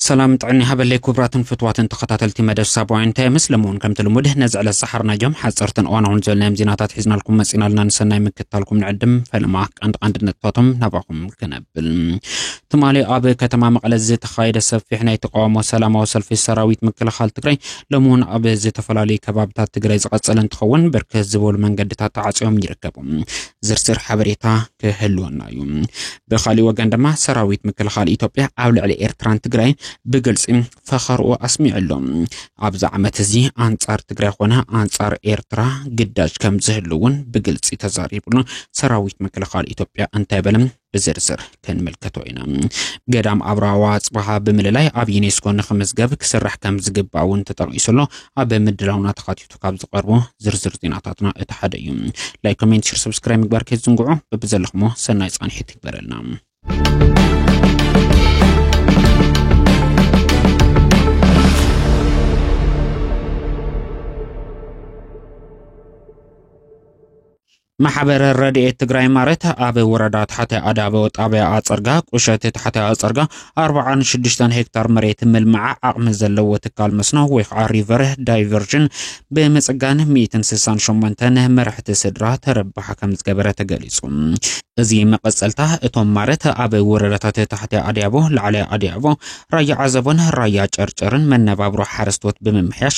ሰላም ጥዕና ይሃበለይ ክቡራትን ፍትዋትን ተኸታተልቲ መደብ ሳባውያን ታይምስ፣ ለመውን ከምቲ ልሙድ ነዚ ዕለት ዝሓርናዮም ሓፀርትን እዋናውን ዝበልናዮም ዜናታት ሒዝናልኩም መፂናልና። ንሰናይ ምክትታልኩም ንዕድም። ፈለማ ቀንዲ ቀንዲ ነጥብታቶም ናባኹም ክነብል። ትማሊ ኣብ ከተማ መቐለ ዝተኻየደ ሰፊሕ ናይ ተቃውሞ ሰላማዊ ሰልፊ ሰራዊት ምክልኻል ትግራይ፣ ሎሚ እውን ኣብ ዝተፈላለዩ ከባብታት ትግራይ ዝቐጸለ እንትኸውን፣ ብርክት ዝበሉ መንገድታት ተዓጽዮም ይርከቡ። ዝርዝር ሓበሬታ ክህልወና እዩ። ብኻሊእ ወገን ድማ ሰራዊት ምክልኻል ኢትዮጵያ ኣብ ልዕሊ ኤርትራን ትግራይን ብግልጺ ፈኸርኡ ኣስሚዑ ኣሎ። ኣብዚ ዓመት እዚ ኣንጻር ትግራይ ኾነ ኣንጻር ኤርትራ ግዳጅ ከም ዝህሉ እውን ብግልጺ ተዛሪቡሉ። ሰራዊት ምክልኻል ኢትዮጵያ እንታይ በለ? ብዝርዝር ክንምልከቶ ኢና። ገዳም ኣብርሃ ወኣጽብሃ ብምልላይ ኣብ ዩኔስኮ ንኽምዝገብ ክስራሕ ከም ዝግባእ እውን ተጠቒሱ ኣሎ። ኣብ ምድላውና ተኻቲቱ ካብ ዝቐርቡ ዝርዝር ዜናታትና እቲ ሓደ እዩ። ላይክ፣ ኮሜንት፣ ሸር፣ ሰብስክራይብ ምግባር ከይትዝንግዑ። በብዘለኹሞ ሰናይ ጻንሒት ይግበረልና። ማሕበር ረድኤት ትግራይ ማረት ኣብ ወረዳ ታሕታይ ኣዳቦ ጣብያ ኣፀርጋ ቁሸት ታሕታይ ኣፀርጋ ኣርባዓን ሽዱሽተን ሄክታር መሬት ምልማዓ ዓቕሚ ዘለዎ ትካል መስኖ ወይ ከዓ ሪቨር ዳይቨርዥን ብምፅጋን ሚእትን ስሳን ሸሞንተን መራሕቲ ስድራ ተረባሕ ከም ዝገበረ ተገሊፁ። እዚ መቐፀልታ እቶም ማረት ኣብ ወረዳታት ታሕታይ ኣድያቦ፣ ላዕላይ ኣድያቦ፣ ራያ ዓዘቦን ራያ ጨርጨርን መነባብሮ ሓረስቶት ብምምሕያሽ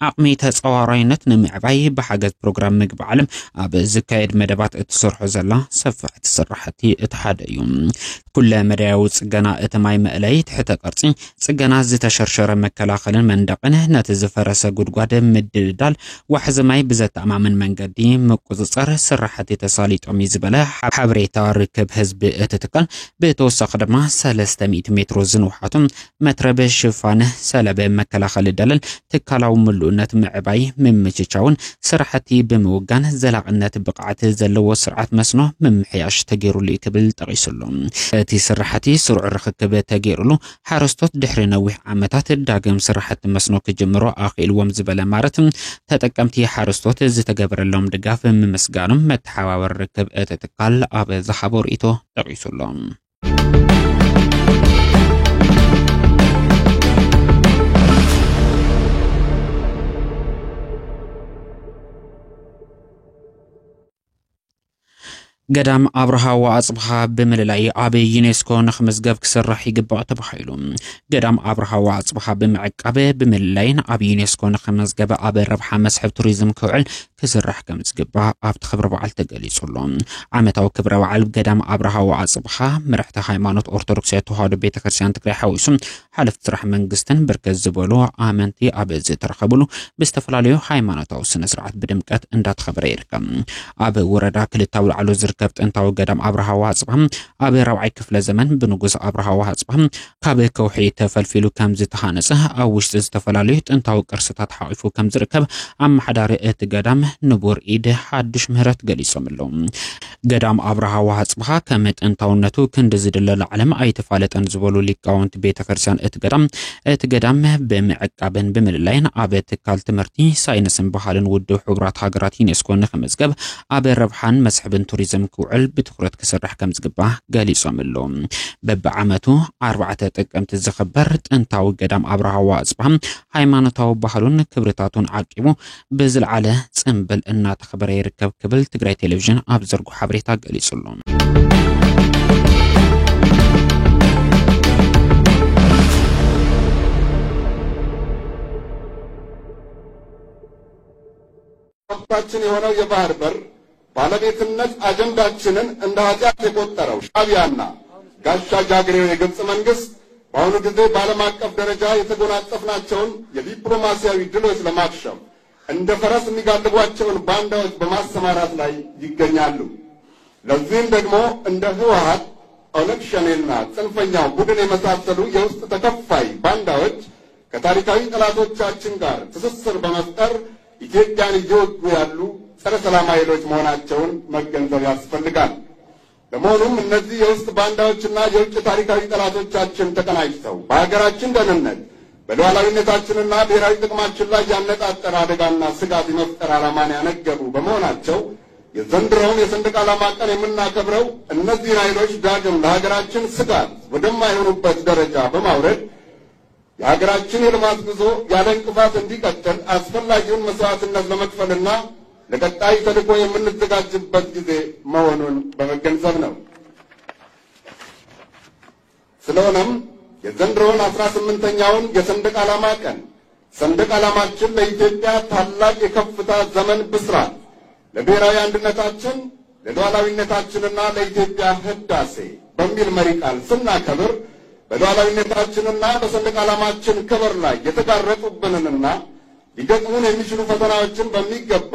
ዓቕሚ ተፀዋራይነት ንምዕባይ ብሓገዝ ፕሮግራም ምግቢ ዓለም ኣብ ዝካየድ መደባት እትሰርሖ ዘላ ሰፋሕቲ ስራሕቲ እቲ ሓደ እዩ። ኩለ መዳያዊ ፅገና እቲ ማይ መእለይ ትሕተ ቅርፂ፣ ፅገና ዝተሸርሸረ መከላኸልን መንደቕን፣ ነቲ ዝፈረሰ ጉድጓድ ምድልዳል፣ ዋሕዚ ማይ ብዘተኣማምን መንገዲ ምቁፅፃር ስራሕቲ ተሳሊጦም እዩ ዝበለ ሓበሬታ ርክብ ህዝቢ እቲ ትካል፣ ብተወሳኺ ድማ ሰለስተ ሚእቲ ሜትሮ ዝንውሓቱ መትረብ ሽፋን ሰለበ መከላኸሊ ደለል ትካላዊ ምሉእነት ምዕባይ ምምችቻውን ስራሕቲ ብምውጋን ዘላቕነት ብቕዓት ዘለዎ ስርዓት መስኖ ምምሕያሽ ተገይሩሉ እዩ ክብል ጠቒሱሉ። እቲ ስራሕቲ ስሩዕ ርኽክብ ተገይሩሉ ሓረስቶት ድሕሪ ነዊሕ ዓመታት ዳግም ስራሕቲ መስኖ ክጅምሩ ኣኽኢልዎም ዝበለ ማረት፣ ተጠቀምቲ ሓረስቶት ዝተገበረሎም ድጋፍ ምምስጋኖም መተሓባበሪ ርክብ እቲ ትካል ኣብ ዝሃቦ ርእይቶ ጠቒሱሎም። ገዳም ኣብርሃ ወኣጽብሃ ብምልላይ ኣብ ዩኔስኮ ንኽምዝገብ ክስራሕ ይግባእ ተባሂሉ። ገዳም ኣብርሃ ወኣጽብሃ ብምዕቃብ ብምልላይን ኣብ ዩኔስኮ ንኽመዝገብ ኣብ ረብሓ መስሕብ ቱሪዝም ክውዕል ክስራሕ ከም ዝግባእ ኣብቲ ክብረ በዓል ተገሊጹ ኣሎ። ዓመታዊ ክብረ በዓል ገዳም ኣብርሃ ወኣጽብሃ ምርሕቲ ሃይማኖት ኦርቶዶክሳዊት ተዋህዶ ቤተ ክርስቲያን ትግራይ ሓዊሱ ሓለፍቲ ስራሕ መንግስትን ብርክት ዝበሉ ኣመንቲ ኣብ ዝተረኸብሉ ብዝተፈላለዩ ሃይማኖታዊ ስነ ስርዓት ብድምቀት እንዳተኸበረ ይርከብ። ኣብ ወረዳ ክልተ ኣውላዕሎ ዝርከብ ጥንታዊ ገዳም ኣብርሃ ወኣጽብሃ ኣብ ራብዓይ ክፍለ ዘመን ብንጉስ ኣብርሃ ወኣጽብሃ ካብ ከውሒ ተፈልፊሉ ከም ዝተሃነጸ፣ ኣብ ውሽጢ ዝተፈላለዩ ጥንታዊ ቅርስታት ሓቂፉ ከም ዝርከብ ኣመሓዳሪ እቲ ገዳም ንቡር ኢድ ሓዱሽ ምህረት ገሊጾም ኣለዉ። ገዳም ኣብርሃ ወኣጽብሃ ከም ጥንታውነቱ ክንዲ ዝድለ ላዕለም ኣይተፋለጠን ዝበሉ ሊቃውንቲ ቤተ ክርስቲያን እቲ ገዳም፣ እቲ ገዳም ብምዕቃብን ብምልላይን ኣብ ትካል ትምህርቲ፣ ሳይንስን ባህልን ውድብ ሕቡራት ሃገራት ዩኔስኮ ንኽምዝገብ ኣብ ረብሓን መስሕብን ቱሪዝም ክውዕል ብትኹረት ክስራሕ ከም ዝግባእ ገሊጾም ኣለዉ። በብዓመቱ ኣርባዕተ ጥቅምቲ ዝኽበር ጥንታዊ ገዳም ኣብርሃ ወኣጽብሃ ሃይማኖታዊ ባህሉን ክብርታቱን ዓቂቡ ብዝለዓለ ጽምብል እናተኸበረ ይርከብ ክብል ትግራይ ቴሌቪዥን ኣብ ዘርግሖ ሓበሬታ ገሊጹ ኣሎ። መብታችን የሆነው የባህር በር ባለቤትነት አጀንዳችንን እንደ ኃጢአት የቆጠረው ሻዕቢያና ጋሻ ጃግሬው የግብፅ መንግስት በአሁኑ ጊዜ በዓለም አቀፍ ደረጃ የተጎናጸፍናቸውን የዲፕሎማሲያዊ ድሎች ለማክሸፍ እንደ ፈረስ የሚጋልቧቸውን ባንዳዎች በማሰማራት ላይ ይገኛሉ። ለዚህም ደግሞ እንደ ህወሓት፣ ኦነግ ሸኔና ጽንፈኛው ቡድን የመሳሰሉ የውስጥ ተከፋይ ባንዳዎች ከታሪካዊ ጠላቶቻችን ጋር ትስስር በመፍጠር ኢትዮጵያን እየወጉ ያሉ ጸረ ሰላም ኃይሎች መሆናቸውን መገንዘብ ያስፈልጋል። በመሆኑም እነዚህ የውስጥ ባንዳዎችና የውጭ ታሪካዊ ጠላቶቻችን ተቀናጅተው በሀገራችን ደህንነት፣ በሉዓላዊነታችንና ብሔራዊ ጥቅማችን ላይ ያነጣጠረ አደጋና ስጋት የመፍጠር ዓላማን ያነገቡ በመሆናቸው የዘንድሮውን የሰንደቅ ዓላማ ቀን የምናከብረው እነዚህን ኃይሎች ዳግም ለሀገራችን ስጋት ወደማይሆኑበት ደረጃ በማውረድ የሀገራችን የልማት ጉዞ ያለ እንቅፋት እንዲቀጥል አስፈላጊውን መስዋዕትነት ለመክፈልና ለቀጣይ ተልዕኮ የምንዘጋጅበት ጊዜ መሆኑን በመገንዘብ ነው። ስለሆነም የዘንድሮውን አስራ ስምንተኛውን የሰንደቅ ዓላማ ቀን ሰንደቅ ዓላማችን ለኢትዮጵያ ታላቅ የከፍታ ዘመን ብስራት፣ ለብሔራዊ አንድነታችን፣ ለሉዓላዊነታችንና ለኢትዮጵያ ህዳሴ በሚል መሪ ቃል ስናከብር በሉዓላዊነታችንና በሰንደቅ ዓላማችን ክብር ላይ የተጋረጡብንንና ሊገጥሙን የሚችሉ ፈተናዎችን በሚገባ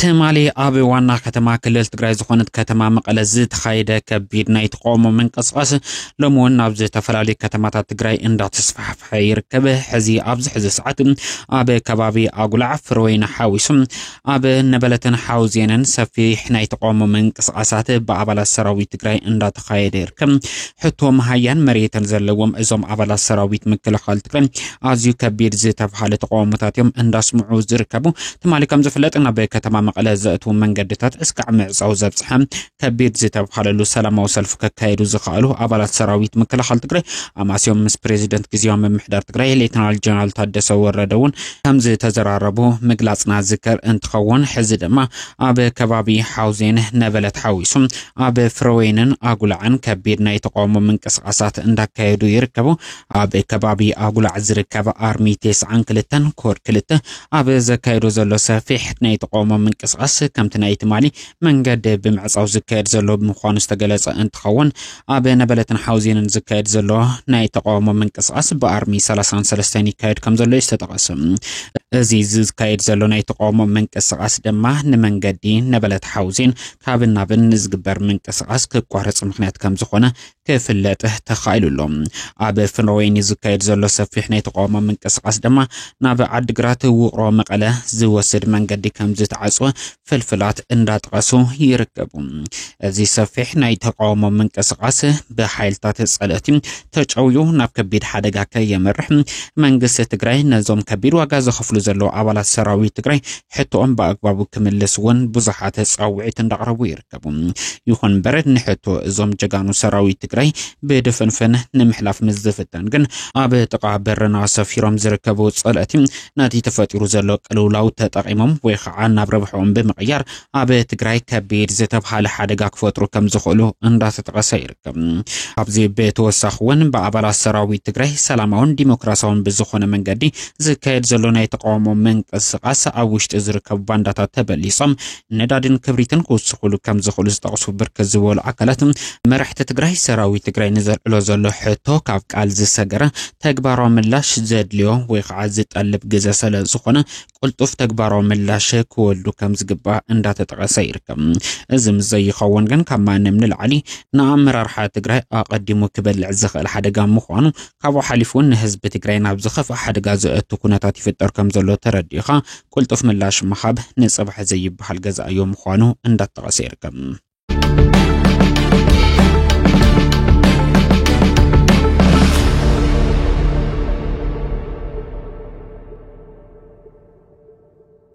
ትማሊ ኣብ ዋና ከተማ ክልል ትግራይ ዝኾነት ከተማ መቐለ ዝተኻየደ ከቢድ ናይ ተቃውሞ ምንቅስቃስ ሎሚ እውን ናብ ዝተፈላለዩ ከተማታት ትግራይ እንዳተስፋሕፈሐ ይርከብ። ሕዚ ኣብዚ ሕዚ ሰዓት ኣብ ከባቢ ኣጉላዕ ፍረወይኒ ሓዊሱ ኣብ ነበለትን ሓውዜንን ሰፊሕ ናይ ተቃውሞ ምንቅስቃሳት ብኣባላት ሰራዊት ትግራይ እንዳተኻየደ ይርከብ። ሕቶ መሃያን መሬትን ዘለዎም እዞም ኣባላት ሰራዊት ምክልኻል ትግራይ ኣዝዩ ከቢድ ዝተባሃለ ተቃውሞታት እዮም እንዳስምዑ ዝርከቡ። ትማሊ ከም ዝፍለጥ ናብ ከተማ መቐለ ዘእትዉ መንገድታት እስካዕ ምዕፃው ዘብፅሐ ከቢድ ዝተባሃለሉ ሰላማዊ ሰልፊ ከካየዱ ዝኸኣሉ ኣባላት ሰራዊት ምክልኻል ትግራይ ኣማስዮም ምስ ፕሬዚደንት ግዜያዊ ምምሕዳር ትግራይ ሌተናል ጀነራል ታደሰ ወረደ እውን ከም ዝተዘራረቡ ምግላፅና ዝከር እንትኸውን፣ ሕዚ ድማ ኣብ ከባቢ ሓውዜን ነበለት ሓዊሱ ኣብ ፍረወይንን ኣጉላዕን ከቢድ ናይ ተቃውሞ ምንቅስቃሳት እንዳካየዱ ይርከቡ። ኣብ ከባቢ ኣጉላዕ ዝርከብ ኣርሚ ተስዓን ክልተን ኮር ክልተ ኣብ ዘካየዶ ዘሎ ሰፊሕ ናይ ተቃውሞ ምንቅስቃስ ከምቲ ናይ ትማሊ መንገዲ ብምዕፃው ዝካየድ ዘሎ ምዃኑ ዝተገለጸ እንትኸውን፣ ኣብ ነበለትን ሓውዜንን ዝካየድ ዘሎ ናይ ተቃውሞ ምንቅስቃስ ብኣርሚ ሰላሳን ሰለስተን ይካየድ ከም ዘሎ እዩ ዝተጠቐሰ። እዚ ዝካየድ ዘሎ ናይ ተቃውሞ ምንቅስቃስ ድማ ንመንገዲ ነበለት ሓውዜን ካብን ናብን ንዝግበር ምንቅስቃስ ክቋረጽ ምኽንያት ከም ዝኾነ ክፍለጥ ተኻኢሉ ኣሎ። ኣብ ፍኖወይኒ ዝካየድ ዘሎ ሰፊሕ ናይ ተቃውሞ ምንቅስቃስ ድማ ናብ ዓድግራት፣ ውቕሮ፣ መቐለ ዝወስድ መንገዲ ከም ዝተዓጽወ ፍልፍላት እንዳጠቐሱ ይርከቡ። እዚ ሰፊሕ ናይ ተቃውሞ ምንቅስቃስ ብሓይልታት ጸለእቲ ተጨውዩ ናብ ከቢድ ሓደጋ ከየምርሕ መንግስቲ ትግራይ ነዞም ከቢድ ዋጋ ዝኸፍሉ ዘለዉ ኣባላት ሰራዊት ትግራይ ሕቶኦም ብኣግባቡ ክምልስ እውን ብዙሓት ጻውዒት እንዳቕረቡ ይርከቡ። ይኹን እምበር ንሕቶ እዞም ጀጋኑ ሰራዊት ትግራይ ብድፍንፍን ንምሕላፍ ምስ ዝፍተን ግን ኣብ ጥቓ በርና ሰፊሮም ዝርከቡ ጸለእቲ ነቲ ተፈጢሩ ዘሎ ቅልውላው ተጠቒሞም ወይ ከዓ ናብ ረብሕኦም ብምቕያር ኣብ ትግራይ ከቢድ ዝተብሃለ ሓደጋ ክፈጥሩ ከም ዝኽእሉ እንዳተጠቐሰ ይርከብ። ኣብዚ ብተወሳኺ እውን ብኣባላት ሰራዊት ትግራይ ሰላማውን ዲሞክራሲያውን ብዝኾነ መንገዲ ዝካየድ ዘሎ ናይ ተቃውሞ ምንቅስቃስ ኣብ ውሽጢ ዝርከቡ ባንዳታት ተበሊጾም ነዳድን ክብሪትን ክውስኹሉ ከም ዝኽእሉ ዝጠቕሱ ብርክት ዝበሉ ኣካላት መራሕቲ ትግራይ ሰራዊት ትግራይ ንዘልዕሎ ዘሎ ሕቶ ካብ ቃል ዝሰገረ ተግባራዊ ምላሽ ዘድልዮ ወይ ከዓ ዝጠልብ ግዘ ስለ ዝኾነ ቅልጡፍ ተግባራዊ ምላሽ ክወልዱ ከም ዝግባእ እንዳተጠቐሰ ይርከብ። እዚ ምስ ዘይኸውን ግን ካብ ማንም ንላዕሊ ንኣመራርሓ ትግራይ ኣቐዲሙ ክበልዕ ዝኽእል ሓደጋ ምዃኑ ካብኡ ሓሊፉ እውን ንህዝቢ ትግራይ ናብ ዝኸፍእ ሓደጋ ዘእቱ ኩነታት ይፍጠር ከም ዘሎ ተረዲእኻ ቅልጡፍ ምላሽ ምሃብ ንፅባሕ ዘይበሃል ገዛእዮ ምዃኑ እንዳተጠቐሰ ይርከብ።